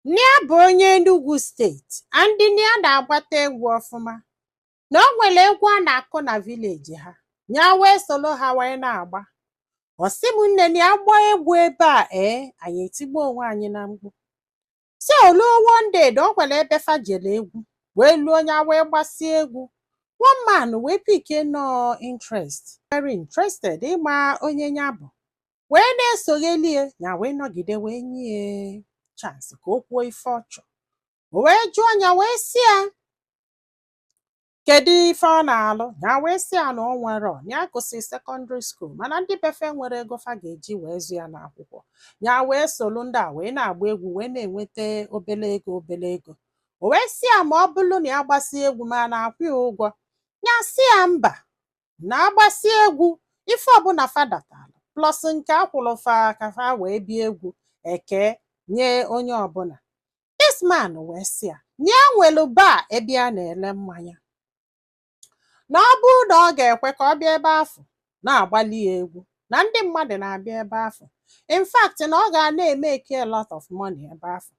Nne ya bụ onye Enugu State and nne ya na-agbata egwu ọfụma, na o nwere egwu a na-akụ na village ha, ya wee solo ha wee na-agba. Ọ sị m, nne, na ya gbaa egwu ebe a, ee, anyị etigbo onwe anyị na mkpu. Si oluo one day na o nwere ebe fa jere egwu wee luo, onye wee gbasie egwu, one man wee pick nọọ interest, very interested ịma onye ya bụ, wee na-esoghelie ya, wee nọgide wee nye chance ka o kwuo ife ọ chọ. O wee jụọ ya, wee sị ya kedu ife ọ na-alụ. Ya wee sị ya na o nwere, ya gụsị secondary school, mana ndị befe nwere ego fa ga-eji wee zụ ya n'akwụkwọ. Ya wee solu ndị a wee na-agba egwu, wee na-enweta obele ego, obele ego. O wee sị ya ma ọ bụrụ na ya gbasie egwu, ma na-akwụ ya ụgwọ. Ya sị ya mba, na agbasie egwu, ife ọbụla fadatara plus nke akwụrụ fa ka fa wee bịa egwu eke nye onye ọbụla. This man wee sị ya na ya nwere bar ebe a na-ele mmanya, na ọ bụrụ na ọ ga-ekwe ka ọ bịa ebe afọ na-agbali ya egwu, na ndị mmadụ na-abịa ebe afọ, in fact na ọ ga na-emeke a lot of money ebe afọ.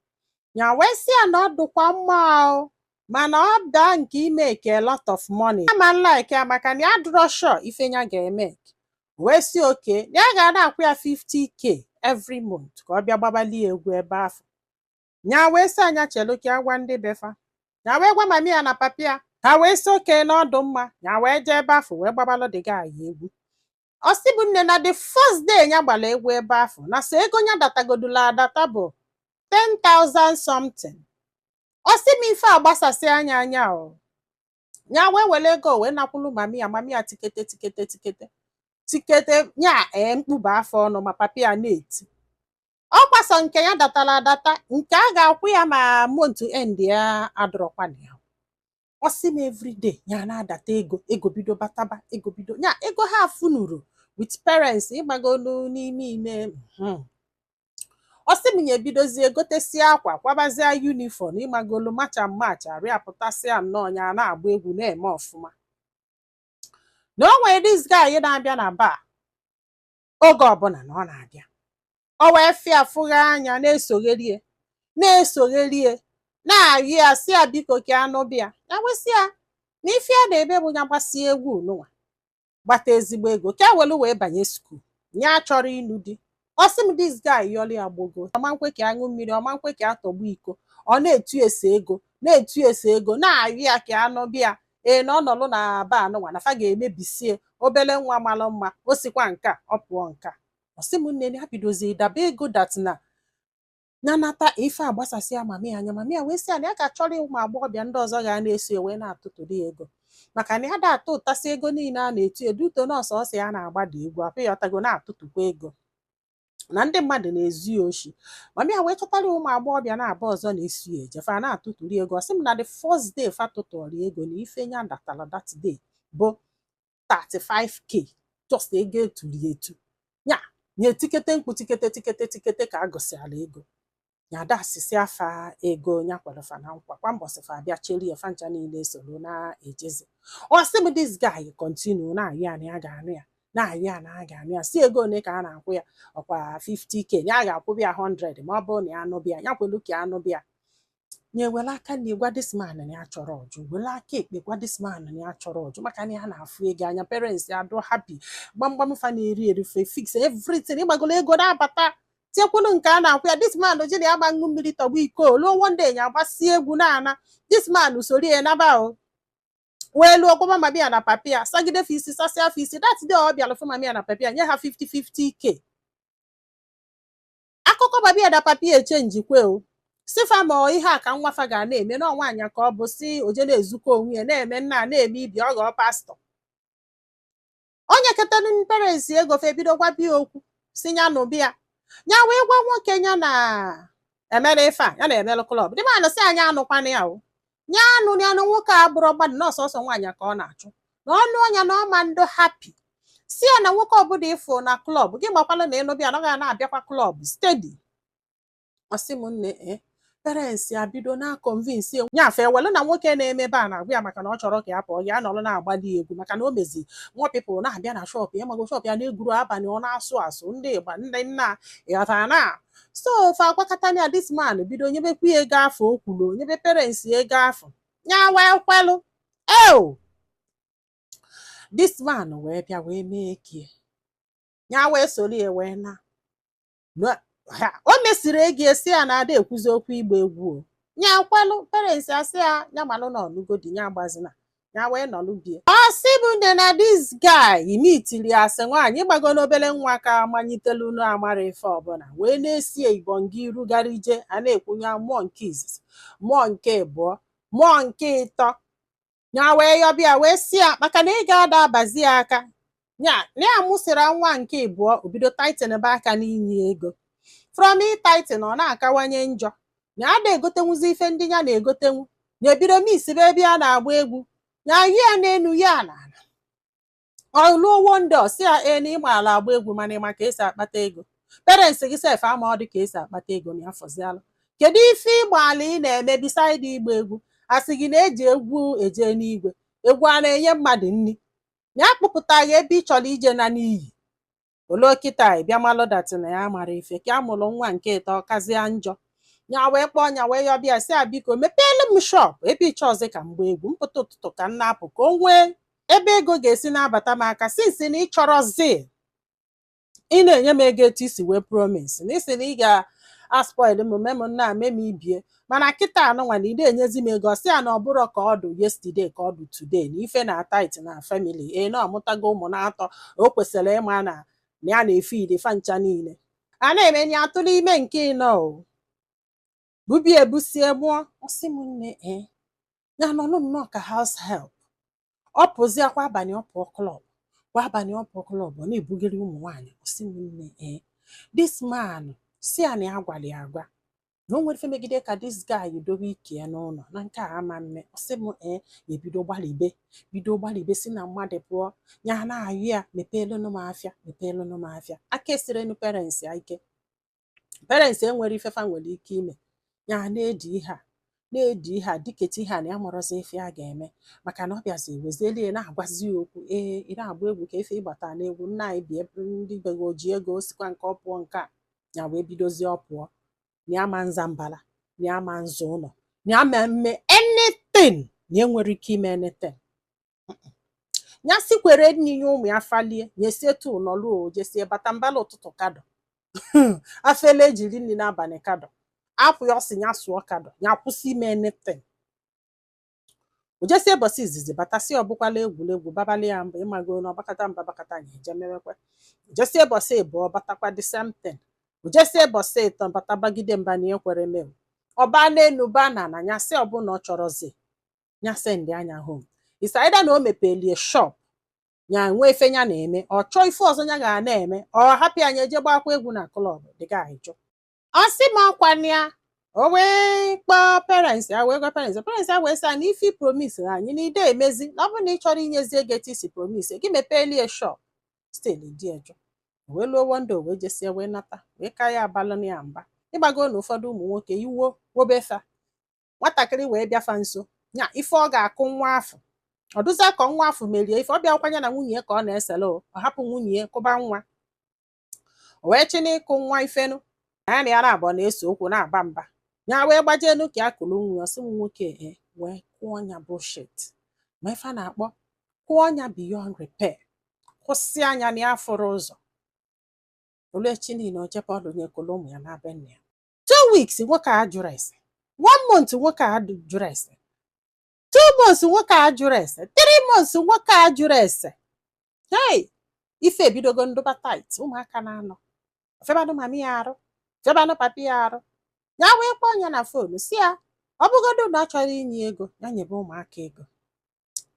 Ya wee sị ya na ọ dụkwa mma o, mana ọ daa nke imeke a lot of money ama like ya, maka na ya dụrọ sure ife ya ga-eme. Wee sị okay, ya ga na-akwụ ya 50K every month ka ọ bịa gbabali ya egwu ebe afọ. Ya wee sị anya chelu ka ya gwa ndị befa. Ya wee gwa mami ya na papi ya, ha wee sị okay, na ọdụ mma. Ya wee jee ebe afọ wee gbabalụ the guy egwu. Ọ sị bụ nne, na the first day ya gbara egwu ebe afọ, na so ego ya datagodula adata bụ 10,000 something. Ọ sị m, ife a gbasasị anya anya o. Ya wee were ego wee nakwulu mami ya. Mami ya tikete tikete tikete tikete nya, ee, mkpuba afọ ọnụ, ma papi ya na-eti ọ gbasa nke ya datara adata, nke a ga-akwụ ya ma month end ya adọrọkwana ya. Ọ sị m, everyday ya na-adata ego, ego bido bataba, ego bido ya, ego ha funuru with parents ịgbagolu n'ime ime. Ọ sị m, ya ebidozie gotesie akwa, kwabazie uniform, ịgbagolu macha match arịa pụtasịa nnọọ. Ya na-agba egwu na-eme ọfụma, na o nwere this guy na-abịa na bar oge ọbụla, na ọ na-abịa, o wee fịa fụgha anya, na-esogherie na-esogherie, na-ayị ya, sị ya biko ka anụ bịa. Ya wesị ya na ife a na-eme bụ ya gbasie egwu nụnwa, gbata ezigbo ego ka e welu wee banye school, ya chọrọ ịnụ di. Ọ sị m, this guy yọrọ ya gbogo, ọma nkwe ka aṅụ mmiri, ọma nkwe ka atọgbu iko. Ọ na-etu ese ego, na-etu ese ego, na-ayị ya ka anụ bịa. Ee, na ọ nọlụ na ba anụnwa na fa ga-emebisie obele nwa malụ mma. O sikwa nke a ọ pụọ nke a. Ọ sị m, nne, ya bidozie daba ego that na ya nata ife a gbasasịa mami ya anya. Mami ya wee sị ya na ya ga-achọrọ ụmụ agbọghọbịa ndị ọzọ ga na-eso ya wee na-atụtụrụ ya ego, maka na ya da atụ ụtasị ego niile a na-etu eduto nọọsụ. Ọsọ ya na-agbada egwu apụ ya ọtago na-atụtụkwa ego na ndị mmadụ na-ezu ya oshi. Mami ya wee chọtara ụmụ agbọghọbịa na-abụ ọzọ na-esu ya eje, fa na-atụtụrụ ego. Ọ sị m na the first day fa tụtụrụ ego, na ife ya datara that day bụ 35K, just ego eturi etu ya nye tikete mkpu, tikete tikete tikete ka a gụsịara ego ya. Dasịsị afa ego ya kwere fa na nkwa kwa mbọsị, fa abịa cheri ya, fa ncha niile soro na-ejezi. Ọ sị m, this guy continue na-ayị ya na ya ga-anụ ya, na-ayị ya na a ga-anụ ya, si ego ole ka a na-akwụ ya, ọkwa 50K, ya ga-akwụbịa 100 ma ọ bụrụ na ya anụbịa. Ya kwelu ka ya anụbịa. Nye were aka na gwa this man na ya chọrọ ọjụ, were aka ekpe gwa this man na ya chọrọ ọjụ, maka na ya na-afụ ego anya. Parents ya adụ happy, gbamgbam fa na-eri erife, fix everything, ịgbagolo ego na-abata, tinyekwunu nke a na-akwụ ya. This man ji na ya gba ṅụ mmiri tọgbu iko. Luo one day, ya gbasie egwu na-ana, this man soro ya naba o, wee lụọ gwaba mami ya na papi ya, sagide fa isi, sasịa fa isi. That day ọ bịara fụ mami ya na papi ya, nye ha 50 50K. Akụkọ mami ya na papi ya echenjikwe o, si fa ma ihe a ka nwa fa ga na-eme na nwaanyị ka ọ bụ si oje na-ezukọ onwe ya, na-eme nna, na-eme ibi, ọ ghọọ pastọ. Onye ketara parents ego fa ebido gwa bịa okwu, si ya nụ bịa. Ya wee gwa nwoke ya na emere ife a ya na-emelụ club dị manụ, si anyị anụkwana ya o, ya anụ ya nụ. Nwoke a bụrụ mmadụ na ọsọsọ nwaanyị ka ọ na-achụ, na ọnụ ọnya na ọma ndo happy. Si ya na nwoke ọbụla ịfụ na club gị gbakwala na ịnụ bịa na ọ ga na-abịakwa club steady. Ọ sị m, nne, e Parents ya bido na convince ya, nyafe ewelu na nwoke na-eme ebe a na-agwa ya maka na ọ chọrọ ka ya pụọ, ya nọrọ na-agbali egwu, maka na o mezi nwa people na-abịa na shop ya, mago shop ya na-egwuru abalị, ọ na-asụ asụ ndị ịgba ndị nna ịghọtara na so fa agwakọta ya. This man bido nyebekwa ya ego afọ o kwuru, nyebe parents ya ego afọ ya wee kwelụ eo. This man wee bịa wee mee kie ya, wee soro ya wee na o mesiri ego esi ya na ada ekwuzi okwu igba egwu o ya kwelụ. Parents asị ya, ya malụ na ọnụgodi ya agbazina ya, wee nọlụ bie. Ọ sị bụ nne na this guy imitiri ya, asị nwaanyị ịgbago n'obere nwa ka manyitelu na amara ife ọbụla, wee na-esi ibonga irugara ije a na-ekwunye mmụọ nke izizi, mmụọ nke abụọ, mmụọ nke ịtọ. Ya wee yọbịa wee si ya maka na ị ga-ada abazi ya aka ya na ya mụsịrị nwa nke ịbụọ, obido tighten be aka n'inye ego. From tighten, ọ na-akawanye njọ na ada egotenwuzi ife ndị ya na-egotenwu, na ebido misibe ebe a na-agba egwu ya yi ya n'enu ya n'ala. Ọ lụọ ndị ọ sị ya e na ịma ala agba egwu, mana ịma ka esi akpata ego? Parents gị sef ama ọ dị ka esi akpata ego na ya fọzialụ. Kedu ife ịgba ala ị na-eme beside ịgba egwu? Asị gị na-eji egwu eje n'igwe, egwu a na-enye mmadụ nri na ya kpụpụtaghị ebe ị chọrọ ije na n'iyi olee kịta ị bịa malụ that na ya mara ife ka a mụrụ nwa nke ịtọ kazie njọ. Ya wee kpọọ ya wee yọbịa sị ya, biko mepeelu m shop ebe ịchọ ọzọ ka m gbaa egwu, mpụta ụtụtụ ka m na-apụ, ka o nwee ebe ego ga-esi na-abata m aka, since na ị chọrọzi ị na-enye m ego etu isi wee promise na isi na ị ga-aspoil m, mee m nna mee m ibie. Mana kịta anụnwa na ị na-enyezi m ego. Ọsị ya na ọ bụrụ ka ọ dụ yesterday ka ọ dụ today, na ife na tight na family ee na ọmụtago ụmụ na-atọ, o kwesịrị ịma na na ya na-efe ide fa ncha niile a na-eme ya atụrụ ime nke ịnọ o bubi ebusie mụọ. Ọsị m nne ee ya nọnụ nnọọ ka house help. Ọ pụzie kwa abalị, ọ pụọ club kwa abalị, ọ pụọ club, ọ na-ebugharị ụmụ nwaanyị. Ọsị m nne ee this man si ya na ya gwara ya agwa na o nwere ife megide ka this guy dobe ike ya n'ụlọ na nke a ama mme. Ọsị m ee ya ebido gbalibe, bido gbalibe, si na mmadụ pụọ, ya na-ayụ ya, mepeelụnụ m afịa, mepeelụnụ m afịa. Aka esirenu parents ya ike, parents enwere ife fa nwere ike ime. Ya na-edi ihe a, na-edi ihe a, diketa ihe a, na ya marọzi ife a ga-eme, maka na ọ bịazi wezieli na-agwazi ya okwu ee ị na-agba egwu ka ife ịgbata n'egwu nna anyị bi ndị be gị oji ego osikwa nke ọ pụọ nke a. Ya wee bidozie, ọ pụọ na ya ma nza mbala, na ya ma nza ụlọ, na ya ma mme anything, na enwere ike ime anything. Ya sikwere nri nye ụmụ ya falie, nyesie etu nọluo jesie bata mbala ụtụtụ kado afele ejiri nri n'abalị kado apụ ya, ọsị ya sụọ kado, ya kwụsị ime anything. O jesie bọsị izizi batasị, ọbụkwala egwuregwu babalị ya mba ịmago na ọbakata mba bakata ya eje mewekwe. Ojesie bọsị ịbụọ batakwa, the same thing. Ojesie bọsị ịtọ bata, bagide mba na ekwere mewu ọba n'elu ba na na ya sị ọbụna ọ chọrọzi ya send anya home. It's either na o mepelie shop ya nwee ife ya na-eme, ọ chọọ ife ọzọ ya ga na-eme, ọ hapụ anya eje gbakwa egwu na club dịka ajụ. Ọ sị m ọkwana ya o wee kpọọ parents ya, wee gwa parents ya, parents ya wee sị ya na ife promise anyị na ide emezi, na ọ bụrụ na ị chọrọ inyezi ego etu isi promise gị mepelie shop, still dị ejụ. Wee luo one wee jesie wee nata wee ka ya abalụ ya mba ịgbago na ụfọdụ ụmụ nwoke iwo wobefa nwatakịrị wee bịafa nso ya ife ọ ga-akụ nwa afọ, ọ dụzia ka nwa afọ merie ife ọ bịakwanya na nwunye ya ka ọ na-esele o, ọ hapụ nwunye ya kụba nwa, o wee chi n'ịkụ nwa ifenu ya na ya na-abụọ na-ese okwu na-aba mba. Ya wee gbajenu ka ya kụrụ nwa ya. Ọsị m nwoke e wee kụọ ya bullshit, ma ife a na-akpọ kụọ ya beyond repair, kwụsị anya na ya fụrụ ụzọ. Olechi niile o jebe ọdụ nye kụrụ ụmụ ya na be nna ya. 2 weeks nwoke a jụrụ ese, one month nwoke a jụrụ ese, 2 months nwoke a jụrụ ese, 3 months nwoke a jụrụ ese. Hey, ife ebidogo ndụba tight, ụmụaka na-anọ febanụ mami ya arụ, febanụ papi ya arụ. Ya wee kpọọ ya na phone si ya ọ bụgodu na ọ chọrọ inye ego, ya nyebe ụmụaka ego.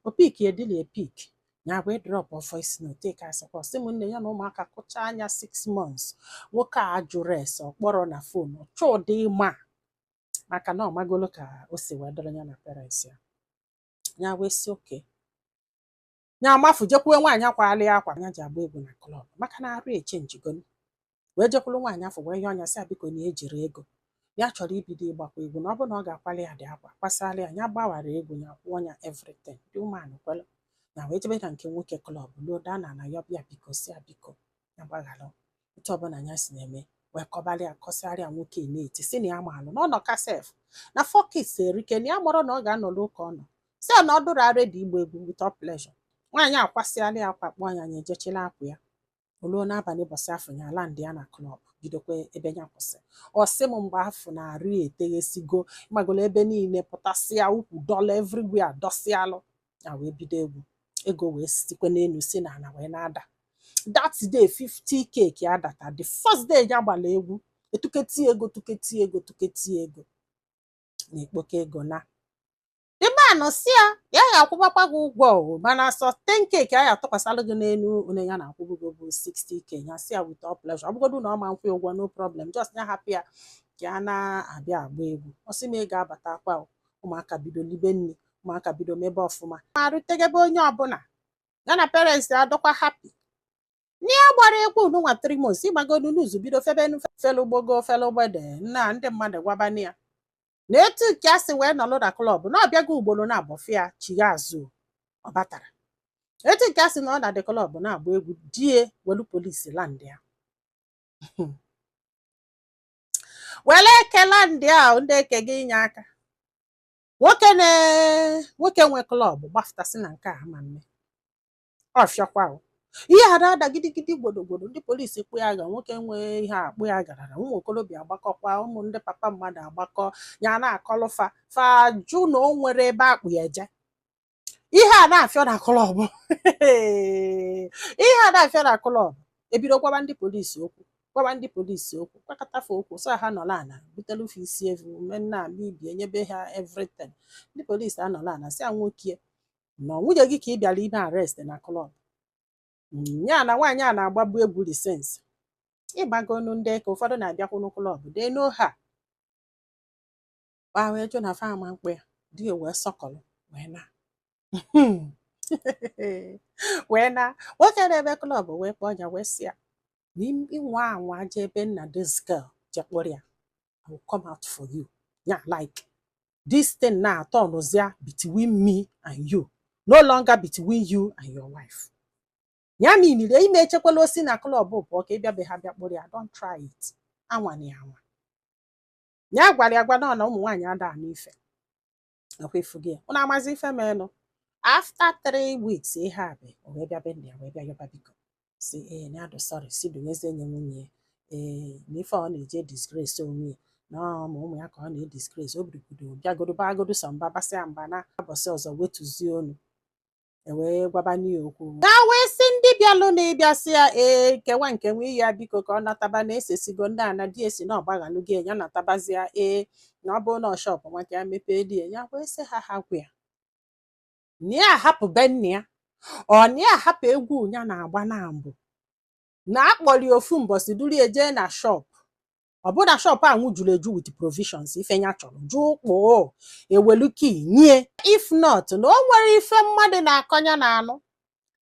O pick edili epick, ya wee drop voice note ka asịkwa. Sị m nne ya na ụmụaka kụchaa anya 6 months nwoke a jụrụ ese, ọ kpọrọ na phone, ọ chọọ ụdị ịma maka na ọ magolo ka o si wee dọrọ ya na parents ya. Ya wee sị oke ya amafu jekwuwe nwaanyị akwali akwa ya ji agba egwu na club, maka na arụ echenjigo, wee jekwuru nwaanyị afọ wee yọọ anya sị ya biko na ejiri ego Ya chọrọ ibido ịgbakwa egwu, na ọ bụrụ na ọ ga-akwali ya dị akwa kwasara ya, ya gbawara egwu, ya kwụọ ya everything. The woman kwelu na wee jebe na nke nwoke club luo, daa na na ya bịa, biko, si ya biko, ya gbaghalụ etu ọbụla ya si na-eme, wee kọbalị ya, kọsịarịa. Nwoke na-eti si na ya maalụ na ọ nọ ka sef na focus erike, na ya mụrụ na ọ ga-anọlụ ụka, ọ nọ si ya na ọ dụrụ ready igba egwu without pleasure. Nwaanyị akwasịala ya akwa, kpọọ ya, ya ejechila akwa ya. Oluo n'abalị ụbọchị afọ, ya ala ndị ya na club bidokwa ebe ya kwụsị. Ọ sị m mgbe afọ na-arụ ya eteghesigo ịgbagolo ebe niile, pụtasịa ukwu dọla everywhere, dọsịalụ ya, wee bido egwu. Ego wee sikwe n'elu si n'ala wee na-ada. That day, 50K ka ya data. The first day ya gbara egwu, etuketi ego, tuketi ego, tuketi ego na ekpoko ego. Na the man si ya, ya ga-akwụbakwa gị ụgwọ o, mana sọ 10K ka ya atụkwasalụ gị n'elu one ya na-akwụbụ gị bụ 60K. Ya si ya with all pleasure, ọ bụgodu na ọ ma nkwụ ụgwọ, no problem, just ya hapụ ya ka ya na-abịa agba egwu. Ọ sị m ego abatakwa o, ụmụaka bido libe nri, ụmụaka bido mebe ọfụma, ma rutegebe onye ọbụla ya na parents ya adọkwa happy. N'ihe gbara egwu nụnwa 3 months, ịgbagodu news bido febenu, felu gbogo, felu gbede, nna ndị mmadụ gwabani ya na etu nke a si wee nọlụ na club, na ọbịago ugboro na abọfịa chigha azụ ọ batara. Etu nke a sị na ọ na the club na-agba egwu, die welu polisi land ya, were ekela ndị a ndị eke gị inye aka. Nwoke na nwoke nwe club gbafụtasị na nke a ama mme ọfịakwa o. Ihe a na-ada gidigidi, gbodogbodo, ndị polisi kpụ ya ga, nwoke nwee ihe akpụ ya garara, ụmụ okorobịa agbakọkwa, ụmụ ndị papa mmadụ agbakọ, ya na-akọlụ fa, fa jụ na o nwere ebe akpụ ya eje. Ihe a na-afịọ na club, ihe a na-afịọ na club, ebido gwaba ndị polisi okwu, gwaba ndị polisi okwu, gwakọtafa okwu, so ha nọrọ ala butelufe isi evu menna mibie, nyebe ha everything. Ndị polisi anọrọ ala si a, nwokie na nwunye gị ka ị bịara ime arrest na club ya na nwaanyị a na-agbabu egwu licence ịgbagonu. Ndị ka ụfọdụ na-abịakwunu club dee n'oha a wee jụ na fa ama mkpụ ya di ya, wee sọkọlụ wee na nwoke na-ebe club wee kpọọ ya, wee sị ya na ịnwa anwa jee ebe nna this girl jee kpọrọ ya, I will come out for you. Ya like this thing na atọnụzia between me and you, no longer between you and your wife. Ya miniri ime echekwala osi na club pụọ ka ị bịa be ha bịa kpọrọ ya. Don't try it, anwana ya anwa. Ya gwara ya gwa na ọ na ụmụ nwaanyị ada anụ ife akwa efugo ya. Ụnụ amazi ife menụ. After 3 weeks, ihe a bụ o wee bịa be nna ya, wee bịa yọba biko, si ee na ya dị sorry, si dunyezie nye nwunye ya, ee na ife ọ na-eje disgrace onwe ya na ọ ma ụmụ ya ka ọ na-edisgrace. O bidogodo bịagodo bagodo sọ mba, basịa mba na abọsị ọzọ, wetuzie onu e wee gwaba ya okwu, na wee sị ndị bịalụ na ịbịa sị ya ee nkewa nke nwe ya, biko ka ọ nataba na esesigo ndị a na di esi na ọgbaghalụ gị ya natabazia, ee na ọ bụrụ na ọ shop nwa ka ya mepee die ya. Wee sị ha, ha gwa ya na ya ahapụ be nna ya, ọ na ya ahapụ egwu ya na-agba na mbụ, na akpọrọ ya ofu mbọsị duru ya jee na shop. Ọ bụ na shop a nwụjuru eju with provisions, ife ya chọrọ jụ kpoo ewelu key nye, if not na o nwere ife mmadụ na-akọnya na anụ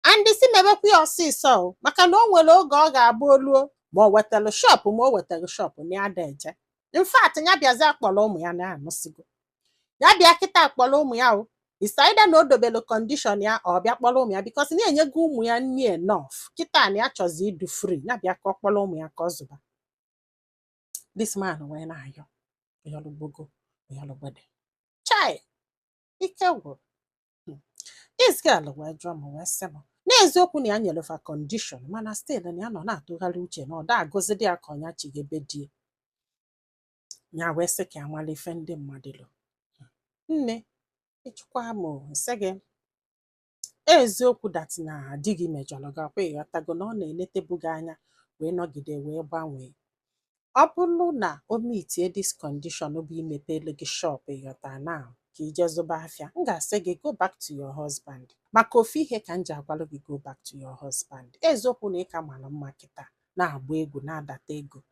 and si mebekwa ya ọsịsọ o, maka na o nwere oge ọ ga-abụ oluo ma o wetara shop, ma o wetara shop na ya da eje. In fact, ya bịazi akpọrọ ụmụ ya na anụsigo ya bịa kịta akpọrọ ụmụ ya o. It's either na o dobelu condition ya, ọ bịa kpọrọ ụmụ ya, because na-enyego ụmụ ya nri enough kịta, na ya chọzi ịdụ free, ya bịa ka ọ kpọrọ ụmụ ya ka ọ zụba. This man wee na-ayọ ọyọlụgbogo ọyọlụgbede, chai, ike gwụrụ. This girl wee jụọ m, wee sị m n'eziokwu na ya nyere fa condition, mana still na ya nọ na-atụgharị uche na ọ da agụzidi ya ka ọnya chigebe die ya. Wee sị ka amala ife ndị mmadụ lụ. Nne, ịchụkwa m o, nsị gị eziokwu that na di gị mejọrọ gị, ọkwa ịghọtago na ọ na-enetebu gị anya wee nọgide wee gbanwee. Ọ bụrụ na o meetie this condition bụ imepelu gị shop, ịghọta na ka ije zụba afịa, m ga-asị gị go back to your husband. Maka ofu ihe ka m ji agwalụ gị go back to your husband: eziokwu na ị ka mara mma kịta, na-agba egwu, na-adata ego,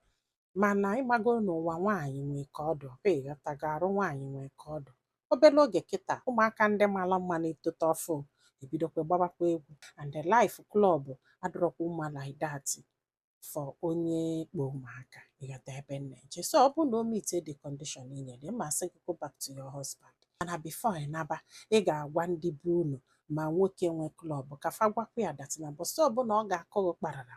mana ịmago n'ụwa nwaanyị nwee ka ọ dị, ọkwa ịghọtago arụ nwaanyị nwee ka ọ dị. Obere oge kịta, ụmụaka ndị mara mma na-etote ọfụ ebidokwa gbabakwa egwu, and the life club adịrọkwa mma like that. For onye kpọ ụmụaka, ịghọta ebe m na-eje? So ọ bụrụ na o meet the condition i nyere, mma sị gị go back to your husband. Mana before ị naba, ị ga-agwa ndị be unu ma nwoke nwe club ka fa gwakwa ya that na bọsị ọbụla ọ ga-akụ gị kparara,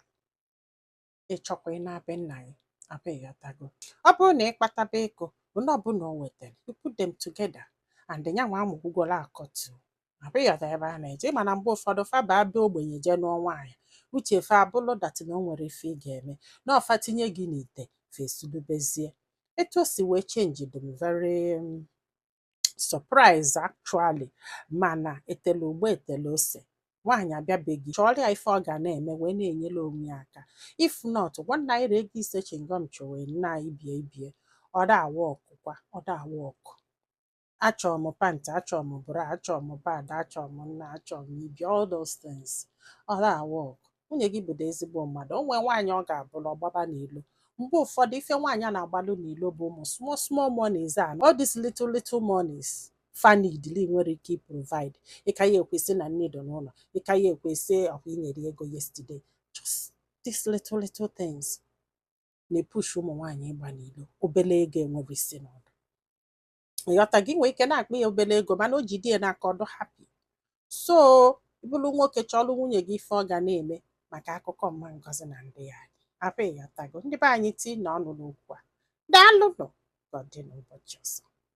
ịchọkwa ị na-abịa nna gị abịa. Ịghọtago? Ọ bụrụ na ị kpataba ego, onye ọbụla o wetara, you put them together and ya nwa amụgwugoro akọtu abịa. Ịghọta ebe a na-eje? Mana mgbe ụfọdụ fa baa be ogbenye jee nụọ nwaanyị, uche fa abụlụ that na o nwere ife ị ga-eme na ọfa tinye gị n'ite fesulubezie. Etu o si wee change dị m very surprise actually. Mana etele ugbo etele ose, nwaanyị abịabeghị chọọrọ ya ife ọ ga na-eme wee na-enyere onwe ya aka. If not, ₦1 ego 5 chewing gum chọwe nna ibie ibie, ọ da awa ọkụkwa, ọ da awa ọkụ. Achọrọ m pant, achọrọ m bra, achọrọ m pad, achọrọ m nna, achọrọ m ibi, all those things, ọ da awa ọkụ. Nwunye gị bụdo ezigbo mmadụ. O nwee nwaanyị ọ ga-abụrụ ọgbaba n'ilo. Mgbe ụfọdụ ife nwaanyị a na-agbalụ n'ilo bụ ụmụ small small monies a, all these little little monies fa need nwere ike provide. Ịka ya ekwesị na nne dị n'ụlọ, ịka ya ekwesị ọkwa inyere ego yesterday. Just these little little things na-epush ụmụ nwaanyị ịgba n'ilo. Obele ego enwere isi n'ọdụ, ịghọta? Gị nwee ike na-akpọ ya obele ego, mana o jide ya n'aka, ọdụ happy. So ịbụrụ nwoke, chọọlụ nwunye gị ife ọ ga na-eme maka akụkọ mma Ngozi na ndị ya apụ. Ịghọtago? Ndị be anyị tii na ọnụ n'okwu a. Daalụnụ, ka ọ dị n'ụbọchị ọzọ.